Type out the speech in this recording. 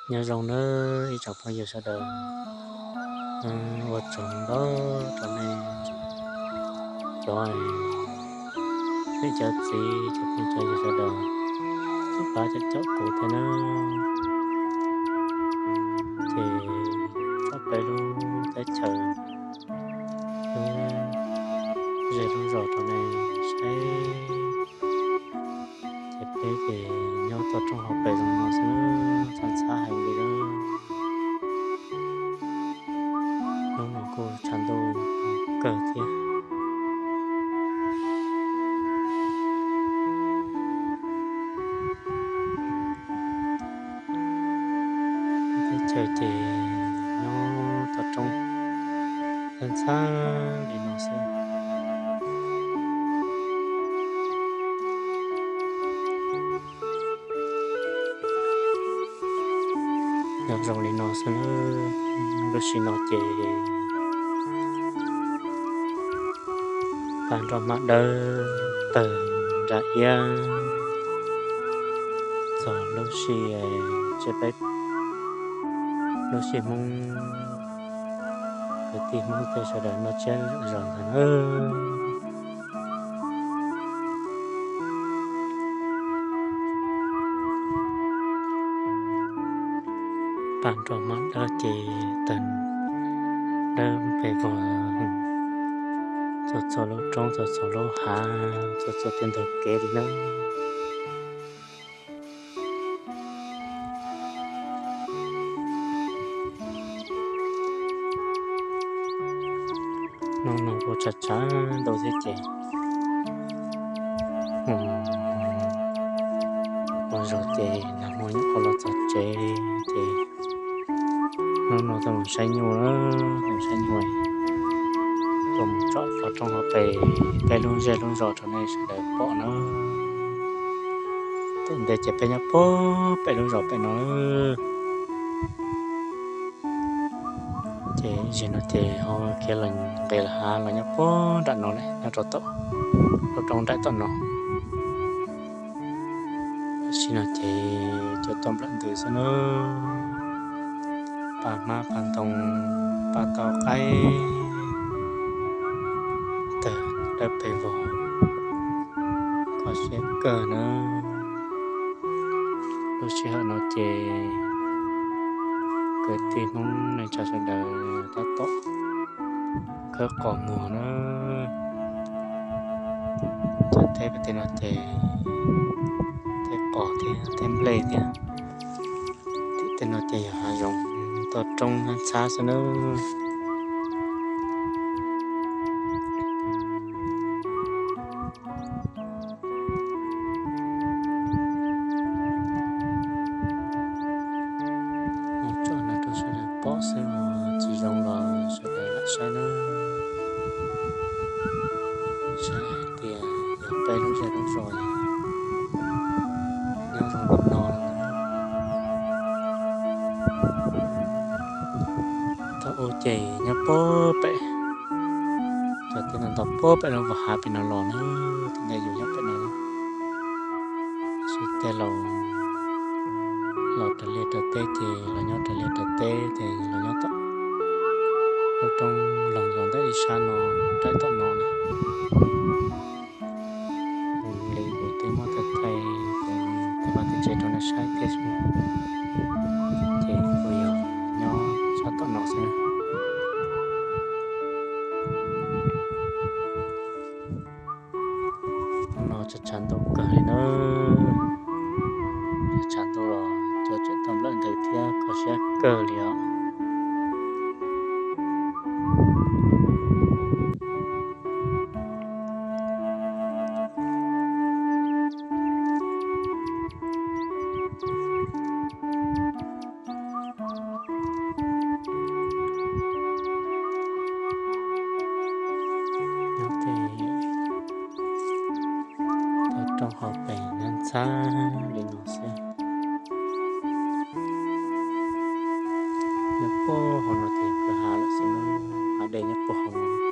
Nyob zoo nawb ib tsoom phooj ywg sawv daws, ua tsaug ntau rau nej cov niam cov txiv cov phooj cov ywg sawv daws txawm pab caum kuv thiab nawb. Ces tso peb lub teb chaws lub zej lub zos rau nej saib. Ces peb ces nyob toj roob hauv pes zoo no xwb, ntxhab ntxhab heev li lawm. Hnub no kuj tshav ntuj kawg thiab. Teb chaws ces nyob toj roob ntxhab ntxhab li no xwb. Nyob zoo li no xwb, lub sij no ces pag nroj hmab dawb tawg nra iab txog lub sij, tsiab peb lub sij Hmoob, kwv tij Hmoob tej sawv daws noj tsiab zom zaws ntag nawb. Pag nroj hmab dawb ces tawg dawb pes vog txhua txhua lub roob, txhua txhua lub hav, txhua txhua tej ntug kev li nawb. Hnub no kuj tshav tshav ntuj thiab ces ua zog ces nag hmo nyuam qhuav los txog tsev ces hnub no tuaj mus saib nyuj, tuaj mus saib nyuj, tuaj mus tsom toj roob hauv pes peb lub zej lub zos rau nej sawv daws pom na. Tom ntej ces peb nyob puag pem lub zos pem no. Ces ib zig no ces ho khiav los nqes los hav los nyob puag nram no lawm, nyob rau tom lub roob nraim tom no. Tam sim no ces cua tuaj nplawm ntws xwb nawb. Paj hmab paj ntoo, paj tauj qaib tawg dawb pes vog, kho siab kawg nawb. Lub sij hawm no ces kwv tij Hmoob neej tsa sawv daws tab tom khawb qos muag nawb. Cov teb pem tej no ces teb qos thiab teb nplej thiab. Tim tej no ces yog hav zoov toj roob ntxhab xwb nawb. Muab tso no rau sawv daws pom xwb os, tsis zoo los sawv daws lam saib nawb. Saib hais tias yog peb lub zej lub zos nyob zoo li no. Thaum ub ces nyob puag pem, cov teb no nto puag pem lub vag hav pem no los na, tom ntej yus nyob pem no, tab sis tej laus los raws liaj raws teb ces los nyob raws liaj raws teb ces los nyob tom lub roob loog los ntawm ib sab no, nraim tom no na. Li kuv twb muab thaij thaij kuv tej vaj tej tsev rau nej saib thiab xwb, ces kuv yog nyob sab tom no xwb. Hnub no tshav tshav ntuj kawg li nawb, tshav tshav ntuj los cua tseem tuaj nplawm ntws thiab kho siab kawg li os. Nyob tej toj roob hauv pes ntxhab li no xwb. Nyob puag hauv no ces kwj ha lawm xwb, hav dej nyob puag hauv no.